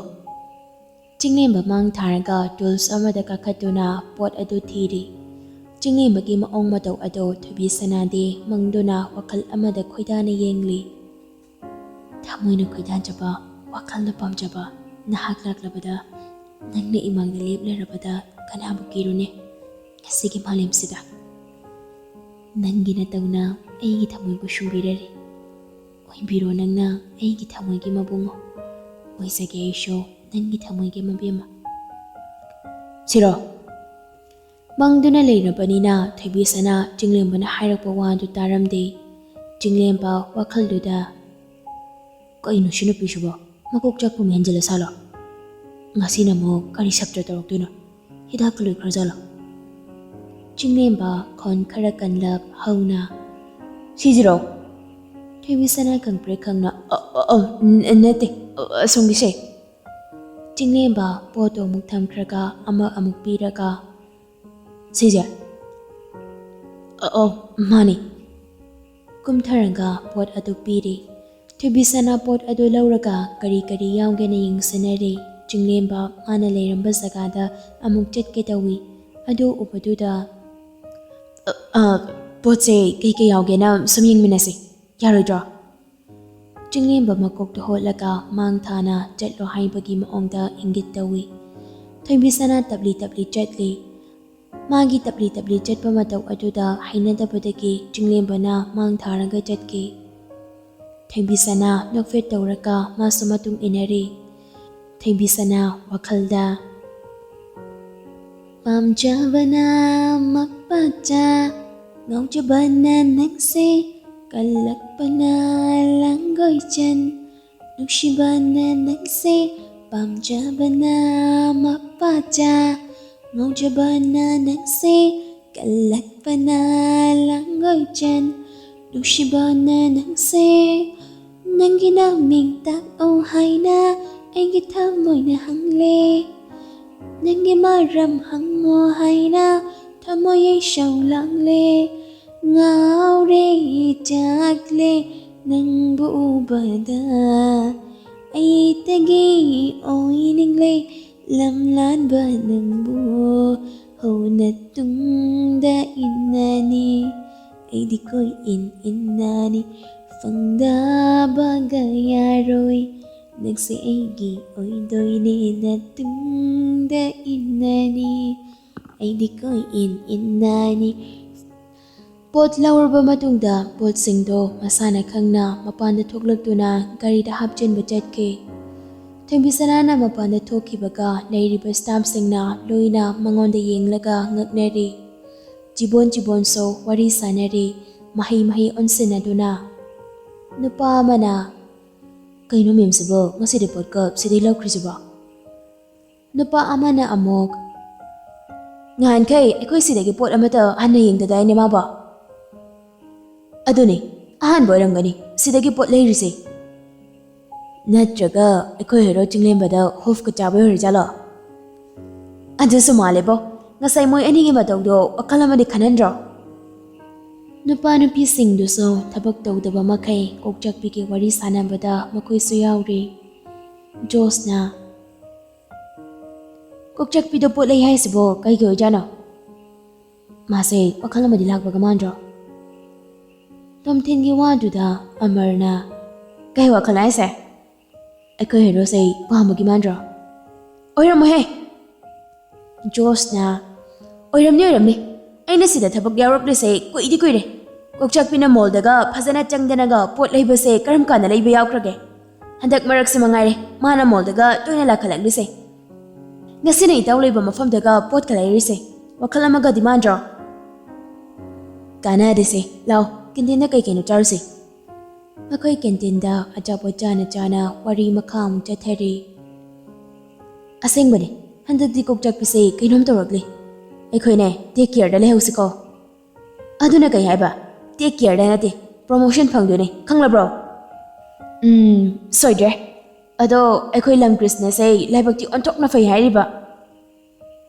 ꯆꯤꯡꯂꯦꯝꯕ ꯃꯥꯡ ꯊꯥꯔꯒ ꯇꯨꯜꯁ ꯑꯃꯗ ꯀꯥꯈꯠꯇꯨꯅ ꯄꯣꯠ ꯑꯗꯨ ꯊꯤꯔꯤ꯫ ꯆꯤꯡꯂꯦꯝꯕꯒꯤ ꯃꯑꯣꯡ ꯃꯇꯧ ꯑꯗꯨ ꯊꯣꯏꯕꯤꯁꯅꯥꯗꯤ ꯃꯪꯗꯨꯅ ꯋꯥꯈꯜ ꯑꯃꯗ ꯈꯣꯏꯗꯥꯅ ꯌꯦꯡꯂꯤ꯫ "ꯊꯃꯣꯏꯅ ꯈꯣꯏꯗꯥꯖꯕ, ꯋꯥꯈꯜꯅ ꯄꯥꯝꯖꯕ ꯅꯍꯥꯛ ꯂꯥꯛꯂꯕꯗ, ꯅꯪꯅ ꯏꯃꯥꯡꯗ ꯂꯦꯞꯂꯔꯕꯗ ꯀꯅꯥꯕꯨ ꯀꯤꯔꯨꯅꯤ ꯉꯁꯤꯒꯤ ꯃꯥꯂꯦꯝꯁꯤꯗ? ꯅꯪꯒꯤ ꯅꯇꯧꯅ ꯑꯩꯒꯤ ꯊꯃꯣꯏꯕꯨ ꯁꯨꯝꯕꯤꯔꯔꯤ꯫ ꯑꯣꯏꯕꯤꯔꯣ ꯅꯪꯅ ꯑꯩꯒꯤ ꯊꯃꯣꯏꯒꯤ ꯃꯕꯨꯡꯉꯣ, ꯑꯣꯏꯖꯒꯦ ꯑꯩꯁꯨ ꯅꯪꯒꯤ ꯊꯃꯣꯏꯒꯤ ꯃꯕꯦꯝꯃ꯫" "ꯁꯤꯔꯣ?" ꯃꯪꯗꯨꯅ ꯂꯩꯔꯕꯅꯤꯅ ꯊꯣꯏꯕꯤꯁꯅꯥ ꯆꯤꯡꯂꯦꯝꯕꯅ ꯍꯥꯏꯔꯛꯄ ꯋꯥꯗꯨ ꯇꯥꯔꯝꯗꯦ꯫ ꯆꯤꯡꯂꯦꯝꯕ ꯋꯥꯈꯜꯗꯨꯗ, "ꯀꯩꯅꯣ ꯁꯤ ꯅꯨꯄꯤꯁꯤꯕꯣ? ꯃꯀꯣꯛ ꯆꯥꯛꯄ ꯑꯃ ꯍꯦꯟꯖꯤꯜꯂ ꯁꯥꯠꯂꯣ? ꯉꯁꯤꯅ ꯑꯃꯨꯛ ꯀꯔꯤ ꯁꯞꯇ꯭ꯔ ꯇꯧꯔꯛꯇꯣꯏꯅꯣ? ꯍꯤꯗꯥꯛꯀ ꯂꯣꯏꯈ꯭ꯔꯖꯥꯠꯂꯣ?" ꯆꯤꯡꯂꯦꯝꯕ ꯈꯣꯟ ꯈꯔ ꯀꯟꯂꯞ ꯍꯧꯅ, "ꯁꯤꯁꯤꯔꯣ?" ꯊꯣꯏꯕꯤꯁꯅꯥ ꯈꯪꯄ꯭ꯔꯦꯛ ꯈꯪꯅ, "ꯑ, ꯑ, ꯑ, ꯅ-, ꯅꯠꯇꯦ, ꯑ, ꯑꯁꯣꯝꯒꯤꯁꯦ꯫" ꯆꯤꯡꯂꯦꯝꯕ ꯄꯣꯠꯇꯣ ꯑꯃꯨꯛ ꯊꯝꯈ꯭ꯔꯒ ꯑꯃ ꯑꯃꯨꯛ ꯄꯤꯔꯒ, "ꯁꯤꯁꯦ?" "ꯑ, ꯑꯧ, ꯃꯥꯅꯤ꯫" ꯀꯨꯝꯊꯔꯒ ꯄꯣꯠ ꯑꯗꯨ ꯄꯤꯔꯤ꯫ ꯊꯣꯏꯕꯤꯁꯅꯥ ꯄꯣꯠ ꯑꯗꯨ ꯂꯧꯔꯒ ꯀꯔꯤ ꯀꯔꯤ ꯌꯥꯎꯒꯦꯅ ꯌꯦꯡꯁꯤꯟꯅꯔꯤ꯫ ꯆꯤꯡꯂꯦꯝꯕ ꯃꯥꯅ ꯂꯩꯔꯝꯕ ꯖꯒꯥꯗ ꯑꯃꯨꯛ ꯆꯠꯀꯦ ꯇꯧꯏ꯫ ꯑꯗꯨ ꯎꯕꯗꯨꯗ, "ꯑ, ꯑ, ꯄꯣꯠꯁꯦ ꯀꯩ ꯀꯩ ꯌꯥꯎꯒꯦꯅ ꯁꯨꯝ ꯌꯦꯡꯃꯤꯟꯅꯁꯤ, ꯌꯥꯔꯣꯏꯗ꯭ꯔꯣ?" ꯆꯤꯡꯂꯦꯝꯕ ꯃꯀꯣꯛꯇ ꯍꯣꯠꯂꯒ ꯃꯥꯡ ꯊꯥꯅ ꯆꯠꯂꯣ ꯍꯥꯏꯕꯒꯤ ꯃꯑꯣꯡꯗ ꯏꯪꯒꯤꯠ ꯇꯧꯏ꯫ ꯊꯣꯏꯕꯤꯁꯅꯥ ꯇꯞꯂꯤ ꯇꯞꯂꯤ ꯆꯠꯂꯤ꯫ ꯃꯥꯒꯤ ꯇꯞꯂꯤ ꯇꯞꯂꯤ ꯆꯠꯄ ꯃꯇꯧ ꯑꯗꯨꯗ ꯍꯩꯅꯗꯕꯗꯒꯤ ꯆꯤꯡꯂꯦꯝꯕꯅ ꯃꯥꯡ ꯊꯥꯔꯒ ꯆꯠꯈꯤ꯫ ꯊꯣꯏꯕꯤꯁꯅꯥ ꯅꯣꯛꯐꯦꯠ ꯇꯧꯔꯒ ꯃꯥꯁꯨ ꯃꯇꯨꯡ ꯏꯟꯅꯔꯤ꯫ ꯊꯣꯏꯕꯤꯁꯅꯥ ꯋꯥꯈꯜꯗ, "ꯄꯥꯝꯖꯕꯅ ꯃꯄꯥꯆꯥ, ꯉꯥꯎꯖꯕꯅ ꯅꯪꯁꯦ, ꯀꯜꯂꯛꯄꯅ ꯂꯥꯡꯒꯣꯏꯆꯟ, ꯅꯨꯡꯁꯤꯕꯅ ꯅꯪꯁꯦ, ꯄꯥꯝꯖꯕꯅ ꯃꯄꯥꯆꯥ, ꯉꯥꯎꯖꯕꯅ ꯅꯪꯁꯦ, ꯀꯜꯂꯛꯄꯅ ꯂꯥꯡꯒꯣꯏꯆꯟ, ꯅꯨꯡꯁꯤꯕꯅ ꯅꯪꯁꯦ, ꯅꯪꯒꯤ ꯅꯃꯤꯡ ꯇꯥꯛꯑꯣ ꯍꯥꯏꯅ ꯑꯩꯒꯤ ꯊꯃꯣꯏꯅ ꯍꯪꯂꯦ, ꯅꯪꯒꯤ ꯃꯔꯝ ꯍꯪꯉꯣ ꯍꯥꯏꯅ ꯊꯃꯣꯏ ꯑꯩ ꯁꯧ ꯂꯥꯡꯂꯦ, ꯉꯥꯎꯔꯦ ꯆꯥꯛꯂꯦ ꯅꯪꯕꯨ ꯎꯕꯗ, ꯑꯩꯇꯒꯤ ꯑꯣꯏꯅꯤꯡꯂꯦ ꯂꯝꯂꯥꯟꯕ ꯅꯪꯕꯨ ꯍꯧꯅ ꯇꯨꯡꯗ ꯏꯟꯅꯅꯤ, ꯑꯩꯗꯤ ꯀꯣꯏ ꯏꯟ ꯏꯟꯅꯅꯤ, ꯐꯪꯗꯕꯒ ꯌꯥꯔꯣꯏ, ꯅꯪꯁꯦ ꯑꯩꯒꯤ ꯑꯣꯏꯗꯣꯏꯅꯦ ꯅꯇꯨꯡꯗ ꯏꯟꯅꯅꯤ, ꯑꯩꯗꯤ ꯀꯣꯏ ꯏꯟ ꯏꯟꯅꯅꯤ꯫ ꯄꯣꯠ ꯂꯧꯔꯕ ꯃꯇꯨꯡꯗ ꯄꯣꯠꯁꯤꯡꯗꯣ ꯃꯁꯥꯅ ꯈꯪꯅ ꯃꯄꯥꯟꯗ ꯊꯣꯛꯂꯛꯇꯨꯅ ꯒꯥꯔꯤꯗ ꯍꯥꯞꯆꯤꯟꯕ ꯆꯠꯈꯤ꯫ ꯊꯣꯏꯕꯤꯁꯅꯥꯅ ꯃꯄꯥꯟꯗ ꯊꯣꯛꯈꯤꯕꯒ ꯂꯩꯔꯤꯕ ꯁ꯭ꯇꯥꯐꯁꯤꯡꯅ ꯂꯣꯏꯅ ꯃꯉꯣꯟꯗ ꯌꯦꯡꯂꯒ ꯉꯛꯅꯔꯤ꯫ ꯆꯤꯕꯣꯟ ꯆꯤꯕꯣꯟꯁꯨ ꯋꯥꯔꯤ ꯁꯥꯅꯔꯤ, ꯃꯍꯩ ꯃꯍꯩ ꯑꯣꯟꯁꯤꯟꯅꯗꯨꯅ꯫ ꯅꯨꯄꯥ ꯑꯃꯅ, "ꯀꯩꯅꯣ ꯃꯦꯝꯁꯤꯕꯣ, ꯉꯁꯤꯗꯤ ꯄꯣꯠ ꯀꯞ ꯁꯤꯗꯩ ꯂꯧꯈ꯭ꯔꯤꯁꯤꯕꯣ?" ꯅꯨꯄꯥ ꯑꯃꯅ ꯑꯃꯨꯛ, "ꯉꯍꯥꯟꯈꯩ ꯑꯩꯈꯣꯏ ꯁꯤꯗꯒꯤ ꯄꯣꯠ ꯑꯃꯠꯇ ꯍꯟꯅ ꯌꯦꯡꯗꯗꯥꯏꯅꯦ ꯃꯥꯕꯣ?" "ꯑꯗꯨꯅꯤ, ꯑꯍꯥꯟꯕ ꯑꯣꯏꯔꯝꯒꯅꯤ ꯁꯤꯗꯒꯤ ꯄꯣꯠ ꯂꯩꯔꯤꯁꯦ꯫ ꯅꯠꯇ꯭ꯔꯒ ꯑꯩꯈꯣꯏ ꯍꯦꯔꯣ ꯆꯤꯡꯂꯦꯝꯕꯗ ꯍꯨꯐꯀ ꯆꯥꯕꯩ ꯑꯣꯏꯔꯖꯥꯠꯂꯣ?" "ꯑꯗꯨꯁꯨ ꯃꯥꯜꯂꯦꯕꯣ, ꯉꯁꯥꯏ ꯃꯣꯏ ꯑꯅꯤꯒꯤ ꯃꯇꯧꯗꯣ ꯋꯥꯈꯜ ꯑꯃꯗꯤ ꯈꯟꯍꯟꯗ꯭ꯔꯣ?" ꯅꯨꯄꯥ ꯅꯨꯄꯤꯁꯤꯡꯗꯨꯁꯨ ꯊꯕꯛ ꯇꯧꯗꯕ ꯃꯈꯩ ꯀꯣꯛꯆꯛꯄꯤꯒꯤ ꯋꯥꯔꯤ ꯁꯥꯟꯅꯕꯗ ꯃꯈꯣꯏꯁꯨ ꯌꯥꯎꯔꯤ꯫ ꯖꯣꯁꯅ, "ꯀꯣꯛꯆꯛꯄꯤꯗꯣ ꯄꯣꯠ ꯂꯩ ꯍꯥꯏꯁꯤꯕꯣ ꯀꯩꯒꯤ ꯑꯣꯏꯖꯥꯠꯅꯣ? ꯃꯥꯁꯦ ꯋꯥꯈꯜ ꯑꯃꯗꯤ ꯂꯥꯛꯄꯒ ꯃꯥꯟꯗ꯭ꯔꯣ?" ꯇꯣꯝꯊꯤꯟꯒꯤ ꯋꯥꯗꯨꯗ ꯑꯃꯔꯅ, "ꯀꯩ ꯋꯥꯈꯜ ꯍꯥꯏꯁꯦ? ꯑꯩꯈꯣꯏ ꯍꯦꯔꯣꯁꯦ ꯄꯥꯝꯕꯒꯤ ꯃꯥꯟꯗ꯭ꯔꯣ?" "ꯑꯣꯏꯔꯝꯃꯣꯏꯍꯦ!" ꯖꯣꯁꯅ, "ꯑꯣꯏꯔꯝꯅꯤ, ꯑꯣꯏꯔꯝꯅꯤ꯫ ꯑꯩꯅ ꯁꯤꯗ ꯊꯕꯛ ꯌꯥꯎꯔꯛꯂꯤꯁꯦ ꯀꯨꯏꯗꯤ ꯀꯨꯏꯔꯦ꯫ ꯀꯣꯛꯆꯥꯛꯄꯤꯅ ꯃꯣꯜꯗꯒ ꯐꯖꯅ ꯆꯪꯗꯅꯒ ꯄꯣꯠ ꯂꯩꯕꯁꯦ ꯀꯔꯝ ꯀꯥꯟꯗ ꯂꯩꯕ ꯌꯥꯎꯈ꯭ꯔꯒꯦ? ꯍꯟꯗꯛ ꯃꯔꯛꯁꯤ ꯃꯉꯥꯏꯔꯦ ꯃꯥꯅ ꯃꯣꯜꯗꯒ ꯇꯣꯏꯅ ꯂꯥꯛꯈꯠꯂꯛꯂꯤꯁꯦ꯫ ꯉꯁꯤꯅ ꯏꯇꯥꯎ ꯂꯩꯕ ꯃꯐꯝꯗꯒ ꯄꯣꯠꯀ ꯂꯩꯔꯤꯁꯦ꯫ ꯋꯥꯈꯜ ꯑꯃꯒꯗꯤ ꯃꯥꯟꯗ꯭ꯔꯣ?" "ꯀꯥꯟꯅꯗꯦꯁꯦ, ꯂꯥꯎ, ꯀꯦꯟꯇꯤꯟꯗ ꯀꯩ ꯀꯩꯅꯣ ꯆꯥꯔꯨꯁꯦ꯫" ꯃꯈꯣꯏ ꯀꯦꯟꯇꯤꯟꯗ ꯑꯆꯥꯄꯣꯠ ꯆꯥꯅ ꯆꯥꯅ ꯋꯥꯔꯤ ꯃꯈꯥ ꯑꯃꯨꯛ ꯆꯠꯊꯔꯤ꯫ "ꯑꯁꯦꯡꯕꯅꯦ, ꯍꯟꯗꯛꯇꯤ ꯀꯣꯛꯆꯥꯛꯄꯤꯁꯦ ꯀꯩꯅꯣꯝ ꯇꯧꯔꯛꯂꯤ꯫ ꯑꯩꯈꯣꯏꯅꯦ ꯇꯦꯛ ꯀꯤꯌꯔꯗ ꯂꯩꯍꯧꯁꯤꯀꯣ꯫" "ꯑꯗꯨꯅ ꯀꯩ ꯍꯥꯏꯕ? ꯇꯦꯛ ꯀꯤꯌꯔꯗ ꯅꯠꯇꯦ, ꯄ꯭ꯔꯣꯃꯣꯁꯟ ꯐꯪꯗꯣꯏꯅꯦ, ꯈꯪꯂꯕ꯭ꯔꯣ?" "ꯎꯝ, ꯁꯣꯏꯗ꯭ꯔꯦ꯫ ꯑꯗꯣ ꯑꯩꯈꯣꯏ ꯂꯝ ꯀ꯭ꯔꯤꯁꯅꯁꯦ ꯂꯥꯏꯕꯛꯇꯤ ꯑꯣꯟꯊꯣꯛꯅ ꯐꯩ ꯍꯥꯏꯔꯤꯕ꯫"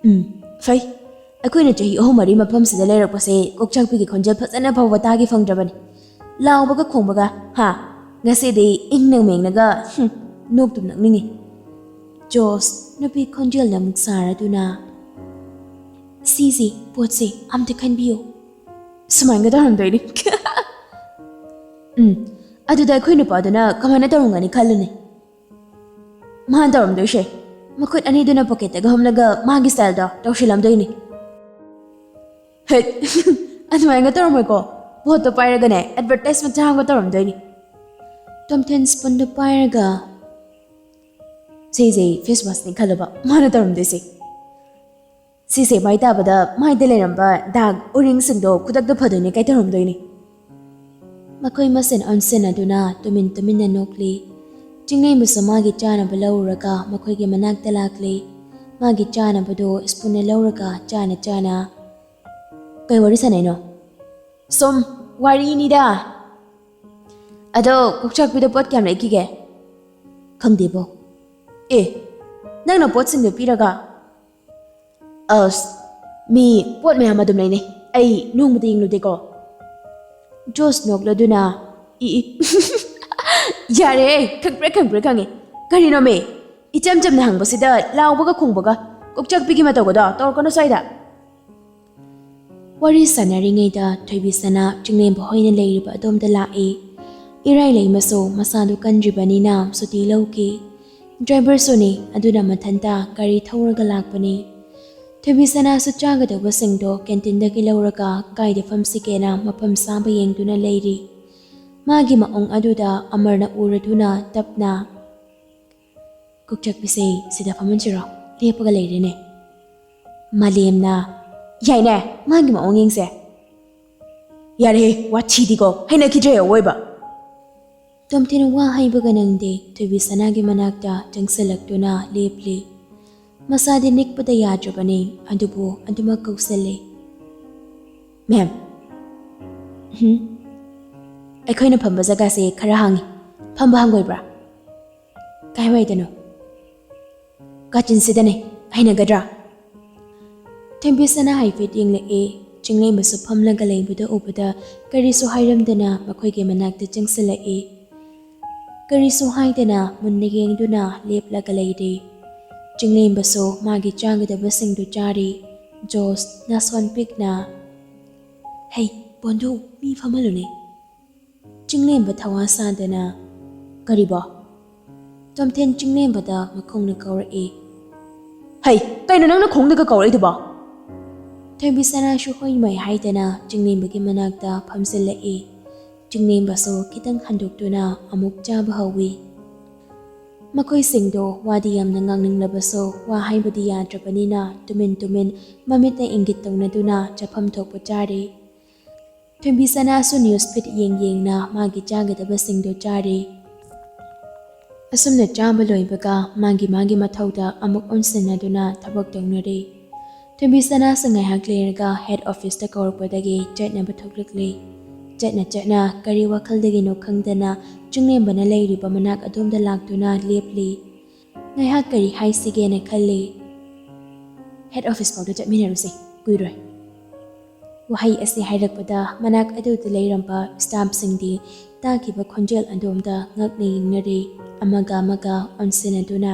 "ꯎꯝ, ꯐꯩ꯫ ꯑꯩꯈꯣꯏꯅ ꯆꯍꯤ ꯑꯍꯨꯝ ꯃꯔꯤ ꯃꯐꯝꯁꯤꯗ ꯂꯩꯔꯛꯄꯁꯦ ꯀꯣꯛꯆꯥꯛꯄꯤꯒꯤ ꯈꯣꯟꯖꯦꯜ ꯐꯖꯅ ꯐꯥꯎꯕ ꯇꯥꯒꯦ ꯐꯪꯗ꯭ꯔꯕꯅꯤ꯫ ꯂꯥꯎꯕꯒ ꯈꯣꯡꯕꯒ, ꯍꯥ? ꯉꯁꯤꯗꯤ ꯏꯪꯅ ꯃꯦꯡꯅꯒ, ꯍꯨꯝ, ꯅꯣꯛꯇꯨꯝ ꯅꯣꯛꯅꯤꯡꯉꯤ꯫" ꯖꯣꯁ ꯅꯨꯄꯤ ꯈꯣꯟꯖꯦꯜꯗ ꯑꯃꯨꯛ ꯁꯥꯔꯗꯨꯅ, "ꯁꯤꯁꯤ ꯄꯣꯠꯁꯤ ꯑꯝꯇ ꯈꯟꯕꯤꯌꯨ꯫" "ꯁꯨꯃꯥꯏꯅꯒ ꯇꯧꯔꯝꯗꯣꯏꯅꯤ꯫" "ꯎꯝ, ꯑꯗꯨꯗ ꯑꯩꯈꯣꯏ ꯅꯨꯄꯥꯗꯨꯅ ꯀꯃꯥꯏꯅ ꯇꯧꯔꯝꯒꯅꯤ ꯈꯜꯂꯨꯅꯦ꯫ ꯃꯥꯅ ꯇꯧꯔꯝꯗꯣꯏꯁꯦ, ꯃꯈꯨꯠ ꯑꯅꯤꯗꯨꯅ ꯄꯣꯀꯦꯠꯇꯒ ꯍꯨꯝꯂꯒ ꯃꯥꯒꯤ ꯁ꯭ꯇꯥꯏꯜꯗꯣ ꯇꯧꯁꯤꯜꯂꯝꯗꯣꯏꯅꯤ꯫" "ꯍꯦꯠ, ꯑꯗꯨꯃꯥꯏꯅꯒ ꯇꯧꯔꯝꯃꯣꯏꯀꯣ꯫ ꯄꯣꯠꯇꯣ ꯄꯥꯏꯔꯒꯅꯦ ꯑꯦꯗꯚꯔꯇꯥꯏꯁ ꯃꯆꯥ ꯑꯃꯒ ꯇꯧꯔꯝꯗꯣꯏꯅꯤ꯫" ꯇꯣꯝꯊꯤꯟ ꯁ꯭ꯄꯨꯟꯗꯣ ꯄꯥꯏꯔꯒ, "ꯁꯤꯁꯦ ꯐꯦꯁ ꯋꯥꯁꯅꯤ ꯈꯜꯂꯨꯕ ꯃꯥꯅ ꯇꯧꯔꯝꯗꯣꯏꯁꯦ꯫ ꯁꯤꯁꯦ ꯃꯥꯏ ꯇꯥꯕꯗ ꯃꯥꯏꯗ ꯂꯩꯔꯝꯕ ꯗꯥꯛ ꯎꯔꯤꯡꯁꯤꯡꯗꯣ ꯈꯨꯗꯛꯇ ꯐꯗꯣꯏꯅꯦ ꯀꯥꯏ ꯇꯧꯔꯝꯗꯣꯏꯅꯤ꯫" ꯃꯈꯣꯏ ꯃꯁꯦꯟ ꯑꯣꯟꯁꯤꯟꯅꯗꯨꯅ ꯇꯨꯃꯤꯟ ꯇꯨꯃꯤꯟꯅ ꯅꯣꯛꯂꯤ꯫ ꯆꯤꯡꯂꯦꯝꯕꯁꯨ ꯃꯥꯒꯤ ꯆꯥꯅꯕ ꯂꯧꯔꯨꯔꯒ ꯃꯈꯣꯏꯒꯤ ꯃꯅꯥꯛꯇ ꯂꯥꯛꯂꯤ꯫ ꯃꯥꯒꯤ ꯆꯥꯅꯕꯗꯣ ꯁ꯭ꯄꯨꯟꯅ ꯂꯧꯔꯒ ꯆꯥꯅ ꯆꯥꯅ, "ꯀꯩ ꯋꯥꯔꯤ ꯁꯥꯟꯅꯩꯅꯣ?" "ꯁꯨꯝ ꯋꯥꯔꯤꯅꯤꯗ꯫" "ꯑꯗꯣ ꯀꯣꯛꯆꯥꯛꯄꯤꯗꯣ ꯄꯣꯠ ꯀꯌꯥꯝ ꯂꯩꯈꯤꯒꯦ?" "ꯈꯪꯗꯦꯕꯣ꯫" "ꯑꯦ, ꯅꯪꯅ ꯄꯣꯠꯁꯤꯡꯗꯣ ꯄꯤꯔꯒ?" "ꯑꯁ, ꯃꯤ ꯄꯣꯠ ꯃꯌꯥꯝ ꯑꯗꯨꯝ ꯂꯩꯅꯩ, ꯑꯩ ꯅꯣꯡꯃꯇ ꯌꯦꯡꯂꯨꯗꯦꯀꯣ꯫" ꯖꯣꯁ ꯅꯣꯛꯂꯗꯨꯅ, "ꯏ, ꯏ, ꯌꯥꯔꯦ, ꯈꯪꯕ꯭ꯔꯥ, ꯈꯪꯕ꯭ꯔꯥ, ꯈꯪꯉꯦ꯫ ꯀꯔꯤꯅꯣꯃꯤ? ꯏꯆꯝ ꯆꯝꯅ ꯍꯪꯕꯁꯤꯗ ꯂꯥꯎꯕꯒ ꯈꯣꯡꯕꯒ, ꯀꯣꯛꯆꯥꯛꯄꯤꯒꯤ ꯃꯇꯧꯒꯗꯣ ꯇꯧꯔꯛꯀꯅꯨ ꯁ꯭ꯋꯥꯏꯗ"꯫ ꯋꯥꯔꯤ ꯁꯥꯟꯅꯔꯤꯉꯩꯗ ꯊꯣꯏꯕꯤꯁꯅꯥ ꯆꯤꯡꯂꯦꯝꯕ ꯍꯣꯏꯅ ꯂꯩꯔꯤꯕ ꯑꯗꯣꯝꯗ ꯂꯥꯛꯏ꯫ ꯏꯔꯥꯏ ꯂꯩꯃꯁꯨ ꯃꯁꯥꯗꯨ ꯀꯟꯗ꯭ꯔꯤꯕꯅꯤꯅ ꯁꯨꯇꯤ ꯂꯧꯈꯤ꯫ ꯗ꯭ꯔꯥꯏꯚꯔꯁꯨꯅꯤ, ꯑꯗꯨꯅ ꯃꯊꯟꯇ ꯒꯥꯔꯤ ꯊꯧꯔꯒ ꯂꯥꯛꯄꯅꯤ꯫ ꯊꯣꯏꯕꯤꯁꯅꯥꯁꯨ ꯆꯥꯒꯗꯧꯕꯁꯤꯡꯗꯣ ꯀꯦꯟꯇꯤꯟꯗꯒꯤ ꯂꯧꯔꯒ ꯀꯥꯏꯗ ꯐꯝꯁꯤꯒꯦꯅ ꯃꯐꯝ ꯆꯥꯕ ꯌꯦꯡꯗꯨꯅ ꯂꯩꯔꯤ꯫ ꯃꯥꯒꯤ ꯃꯑꯣꯡ ꯑꯗꯨꯗ ꯑꯃꯔꯅ ꯎꯔꯗꯨꯅ ꯇꯞꯅ, "ꯀꯣꯛꯆꯥꯛꯄꯤꯁꯦ, ꯁꯤꯗ ꯐꯝꯍꯟꯁꯤꯔꯣ? ꯂꯦꯞꯄꯒ ꯂꯩꯔꯦꯅꯦ"꯫ ꯃꯥꯂꯦꯝꯅ, "ꯌꯥꯏꯅꯦ, ꯃꯥꯒꯤ ꯃꯑꯣꯡ ꯌꯦꯡꯁꯦ"꯫ "ꯌꯥꯔꯦꯍꯦ, ꯋꯥꯊꯤꯗꯤꯀꯣ, ꯍꯩꯅꯈꯤꯗ꯭ꯔꯦ ꯑꯋꯣꯏꯕ"꯫ ꯇꯣꯝꯊꯤꯟ ꯋꯥ ꯍꯥꯏꯕꯒ ꯅꯪꯗꯦ, ꯊꯣꯏꯕꯤꯁꯅꯥꯒꯤ ꯃꯅꯥꯛꯇ ꯆꯪꯁꯤꯜꯂꯛꯇꯨꯅ ꯂꯦꯞꯂꯤ꯫ ꯃꯁꯥꯗꯤ ꯅꯤꯛꯄꯗ ꯌꯥꯗ꯭ꯔꯕꯅꯤ, ꯑꯗꯨꯕꯨ ꯑꯗꯨꯃꯛ ꯀꯧꯁꯜꯂꯤ꯫ "ꯃꯦꯝ"꯫ "ꯍꯨꯝ?" "ꯑꯩꯈꯣꯏꯅ ꯐꯝꯕ ꯖꯒꯥꯁꯦ ꯈꯔ ꯍꯥꯡꯉꯤ, ꯐꯝꯕ ꯍꯪꯒꯣꯏꯕ꯭ꯔꯥ?" "ꯀꯥꯏꯋꯥꯏꯗꯅꯣ?" "ꯀꯥꯆꯤꯟꯁꯤꯗꯅꯦ, ꯍꯩꯅꯒꯗ꯭ꯔꯥ?" ꯊꯣꯏꯕꯤꯁꯅꯥ ꯍꯥꯏꯐꯦꯠ ꯌꯦꯡꯂꯛꯑꯦ꯫ ꯆꯤꯡꯂꯦꯝꯕꯁꯨ ꯐꯝꯂꯒ ꯂꯩꯕꯗꯨ ꯎꯕꯗ ꯀꯔꯤꯁꯨ ꯍꯥꯏꯔꯝꯗꯅ ꯃꯈꯣꯏꯒꯤ ꯃꯅꯥꯛꯇ ꯆꯪꯁꯤꯜꯂꯛꯑꯦ꯫ ꯀꯔꯤꯁꯨ ꯍꯥꯏꯗꯅ ꯃꯨꯟꯅ ꯌꯦꯡꯗꯨꯅ ꯂꯦꯞꯂꯒ ꯂꯩꯔꯦ꯫ ꯆꯤꯡꯂꯦꯝꯕꯁꯨ ꯃꯥꯒꯤ ꯆꯥꯒꯗꯕꯁꯤꯡꯗꯨ ꯆꯥꯔꯤ꯫ ꯖꯣꯁ ꯅꯥꯁꯣꯟ ꯄꯤꯛꯅ, "ꯍꯩ, ꯕꯣꯟꯗꯨ, ꯃꯤ ꯐꯝꯍꯜꯂꯨꯅꯦ"꯫ ꯆꯤꯡꯂꯦꯝꯕ ꯊꯋꯥ ꯁꯥꯗꯅ, "ꯀꯔꯤꯕꯣ?" ꯇꯣꯝꯊꯦꯟ ꯆꯤꯡꯂꯦꯝꯕꯗ ꯃꯈꯣꯡꯅ ꯀꯧꯔꯛꯏ꯫ "ꯍꯩ, ꯀꯩꯅꯣ ꯅꯪꯅ ꯈꯣꯡꯗꯒ ꯀꯧꯔꯛꯏꯗꯨꯕꯣ?" ꯊꯣꯏꯕꯤꯁꯅꯥꯁꯨ ꯍꯣꯏ ꯃꯣꯏ ꯍꯥꯏꯗꯅ ꯆꯤꯡꯂꯦꯝꯕꯒꯤ ꯃꯅꯥꯛꯇ ꯐꯝꯖꯤꯜꯂꯛꯏ꯫ ꯆꯤꯡꯂꯦꯝꯕꯁꯨ ꯈꯤꯇꯪ ꯍꯟꯗꯣꯛꯇꯨꯅ ꯑꯃꯨꯛ ꯆꯥꯕ ꯍꯧꯏ꯫ ꯃꯈꯣꯏꯁꯤꯡꯗꯣ ꯋꯥꯗꯤ ꯌꯥꯝꯅ ꯉꯥꯡꯅꯤꯡꯂꯕꯁꯨ ꯋꯥ ꯍꯥꯏꯕꯗꯤ ꯌꯥꯗ꯭ꯔꯕꯅꯤꯅ ꯇꯨꯃꯤꯟ ꯇꯨꯃꯤꯟ ꯃꯃꯤꯠꯅ ꯏꯪꯒꯤꯠ ꯇꯧꯅꯗꯨꯅ ꯆꯥꯐꯝ ꯊꯣꯛꯄ ꯆꯥꯔꯤ꯫ ꯊꯣꯏꯕꯤꯁꯅꯥꯁꯨ news feed ꯌꯦꯡ ꯌꯦꯡꯅ ꯃꯥꯒꯤ ꯆꯥꯒꯗꯕꯁꯤꯡꯗꯣ ꯆꯥꯔꯤ꯫ ꯑꯁꯨꯝꯅ ꯆꯥꯕ ꯂꯣꯏꯕꯒ ꯃꯥꯒꯤ ꯃꯥꯒꯤ ꯃꯊꯧꯗ ꯑꯃꯨꯛ ꯑꯣꯟꯁꯤꯟꯅꯗꯨꯅ ꯊꯕꯛ ꯇꯧꯅꯔꯤ꯫ ꯊꯣꯏꯕꯤꯁꯅꯥꯁꯨ ꯉꯥꯏꯍꯥꯛ ꯂꯩꯔꯒ head officeꯇ ꯀꯧꯔꯛꯄꯗꯒꯤ ꯆꯠꯅꯕ ꯊꯣꯛꯂꯛꯂꯤ꯫ ꯆꯠꯅ ꯆꯠꯅ ꯀꯔꯤ ꯋꯥꯈꯜꯗꯒꯤꯅꯣ ꯈꯪꯗꯅ ꯆꯤꯡꯂꯦꯝꯕꯅ ꯂꯩꯔꯤꯕ ꯃꯅꯥꯛ ꯑꯗꯣꯝꯗ ꯂꯥꯛꯇꯨꯅ ꯂꯦꯞꯂꯤ꯫ ꯉꯥꯏꯍꯥꯛ ꯀꯔꯤ ꯍꯥꯏꯁꯤꯒꯦꯅ ꯈꯜꯂꯤ꯫ "Head office ꯐꯥꯎꯗ ꯆꯠꯃꯤꯟꯅꯔꯨꯁꯦ, ꯀꯨꯏꯔꯣꯏ"꯫ ꯋꯥꯍꯩ ꯑꯁꯤ ꯍꯥꯏꯔꯛꯄꯗ ꯃꯅꯥꯛ ꯑꯗꯨꯗ ꯂꯩꯔꯝꯕ staffꯁꯤꯡꯗꯤ ꯇꯥꯈꯤꯕ ꯈꯣꯟꯖꯦꯜ ꯑꯗꯣꯝꯗ ꯉꯛꯅ ꯌꯦꯡꯅꯔꯦ꯫ ꯑꯃꯒ ꯑꯃꯒ ꯑꯣꯟꯁꯤꯟꯅꯗꯨꯅ,